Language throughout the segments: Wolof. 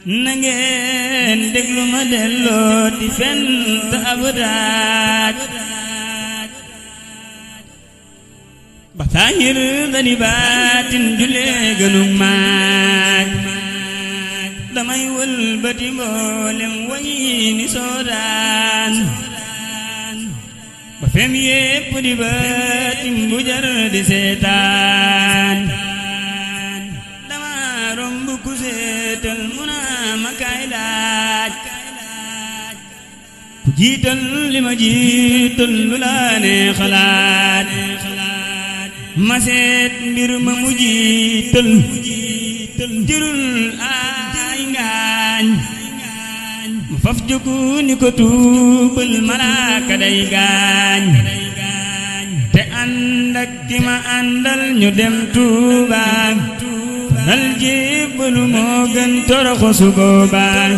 nangeen déglu ma delloo di fent ab daaj ba saahir dani baatin julee gënug maaj damay wëlbati mboolem way ni soodaan ba fem yépp di baatim bu jar di seetaan dama romb ku seetal mu naa ma kaay laaj ku jiital li ma jiital lu laa ne xalaat ma seet mbir ma mu jiital jërul ay ngaañ mu faf jógu ni ko tuubal malaaka day gaañ te ànd ak ki ma àndal ñu dem Tuuba faral jébbalu moo gën toroxu su boobaa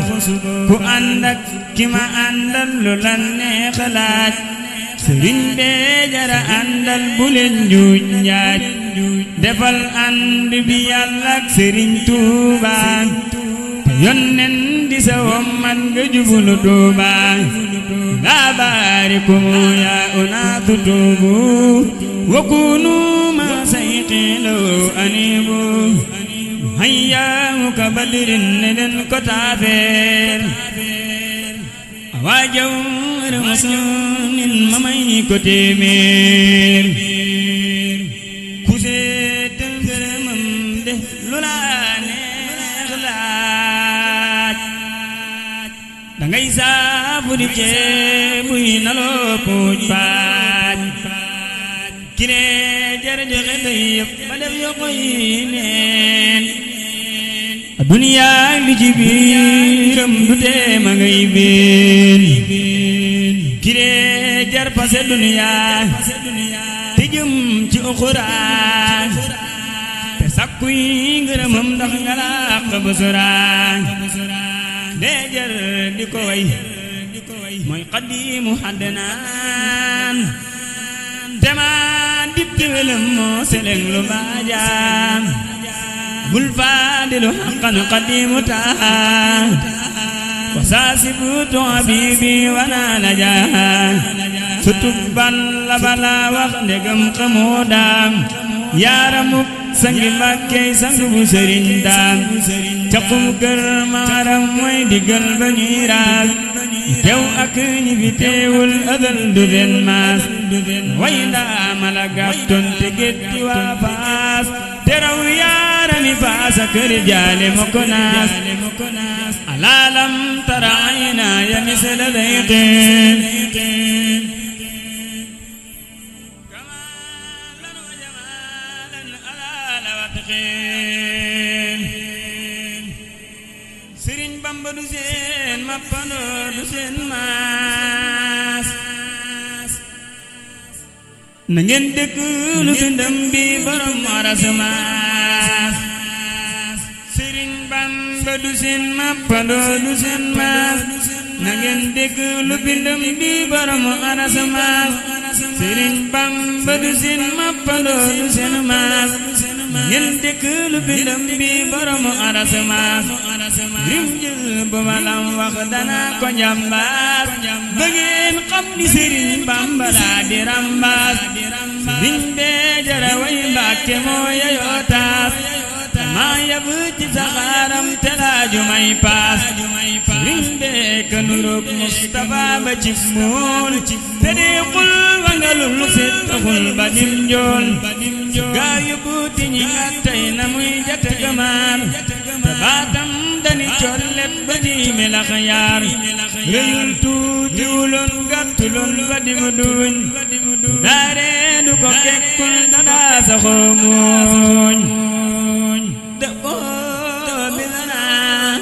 ku ànd ak ki ma àndal lu la neex xalaat sëriñ bee jara àndal bu leen njuuj njaaj defal ànd bi yàlla ak sëriñ Tuuba te yonnen di sa womman nga jublu Tuuba laa baarikumu yaa unaatu tuubu wa kunu ma sayqilaw anibu hayyaamu ka badrin ne leen ko taafeer waajaw ramasonin ma may ko téeméer ku seetal ngërëmam de lu la neex laaj dangay saabu di ceebuy naloo puuj paaj kiree jar joxe doy yëpp ba def yokoy neen duniyaa li ci biiram du tee ma ngay biin kiree jar pase duniyaa te jëm ci uxuraa te sakkuy ngërëmam ndax nga làq bësuraa dee jar di ko way mooy xadiimu xaddanaan te maa dippi welam moo seleng lu baajaam bul faadilu haqqan qadimu taaha wa saasibutu habibi wana najaha sutubban la bala wax ndegam xamoo daam yaaramuk sangi Mbàkkey sang bu sëriñ daam caqum kër maaram mooy diggal ba ñuy raas teew ak ñi fi teewul ëdal du den maas way ndaama la gàttoon te gétti waa Faas te raw yaarami Faasa kër jaale moko naas alaalam tara ayna ya misla dayqin Sëriñ Bamba du seen mappandoo du seen maas na ngeen dëkk lu bindam bi borom aras maas Sëriñ Bamba du seen mappandoo du seen maas na ngeen dëkk lu bindam bi borom aras maas Sëriñ Bamba du seen mappandoo du seen maas ngeen dëkk lu bindam bi borom aras maas rim jël bu ma lam wax dana ko njambaas ba ngeen xam ni Sëriñ Bamba laa di rambaas sëriñ bee jara way Mbàkke moo yeyoo taas maa yab ci saxaaram te laaju may paas sëriñ bee ka nuroog Mustafa ba ci mool te dee xul wangalul set taxul ba dim njool gaa yu buuti ñi attay na muy jate gamaar te baatam dani collet ba diime la xayaar rëyul tuutiwuloon gàttuloon ba dimu duñ daaree du ko kekkul dadaa saxoo muuñ dëppoo bi lanaa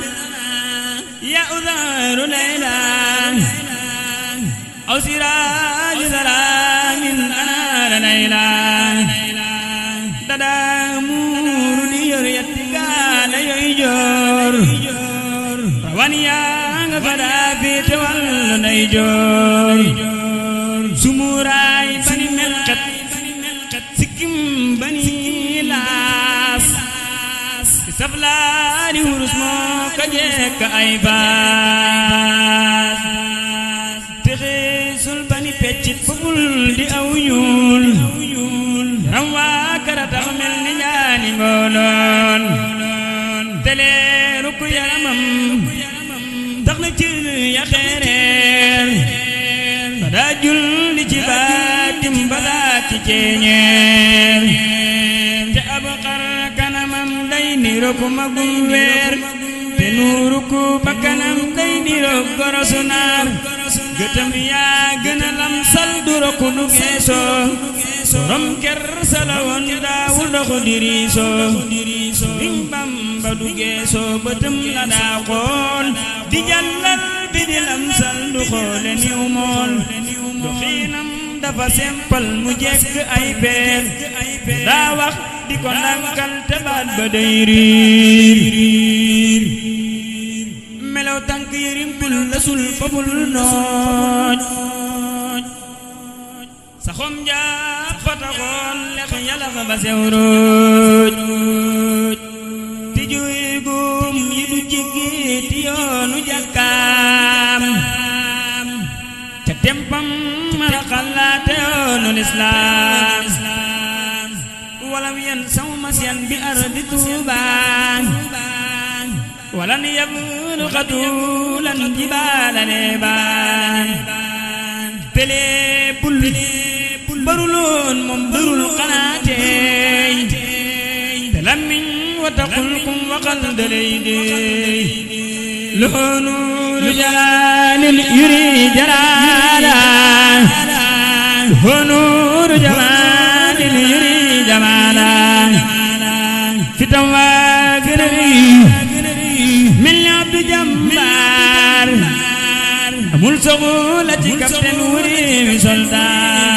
ya uzaaru laylaan aw siraaju salaamin anaara laylaan dadaa muuru di yor yetti gaala yoy joor rawan yaa nga fadaa fiite wallu nday joor sumuraay bani melxet sikkim bani laas saflaani wurus moo ka jekk ay baas te xeesul bani peccit fuful di aw ñuul ram waa kara tax mel ni ñaani ngooloon te leeru ku yaramam tax na ci ya xeereer ba daa julli ci baatim ba daa ci ceeñeer te ab xar kanamam day niroog magum weer te nuuru ku bakkanam day niroog gorosu naar gëtam yaa gën a lamsal du roku du geesoo rom ker salawoon daawul doxu diriisoo Sëriñ Bamba du geesoo bëtam la daa xool di jàllal bi di lamsal du xoole niw mool doxiinam dafa sempal mu jekk ay peer daa wax di ko ndànkal te baat ba day riir melaw tànk yërim kul la sul fabul nooj saxom jaab fataxoon lex yàlla fa ba sew rooj ti juy gum yi du jiggi ti yoonu jàkkaam ca tempam mala xalaate yoonu lislaam walam yen saw masyan bi ardi tuubaan walan yablu xatulan jibaala leebaan pele bul baruloon moom barul xanaateey te lammiñ wa taqul kum waxal dalay deey lahu nuuru jalaalin yuri jalaala lahu nuuru jamaalin yuri jamaala fitam waa gën a rëy mel ni Abdu Jambaar amul soxla ci capitaine wuri mi soldaar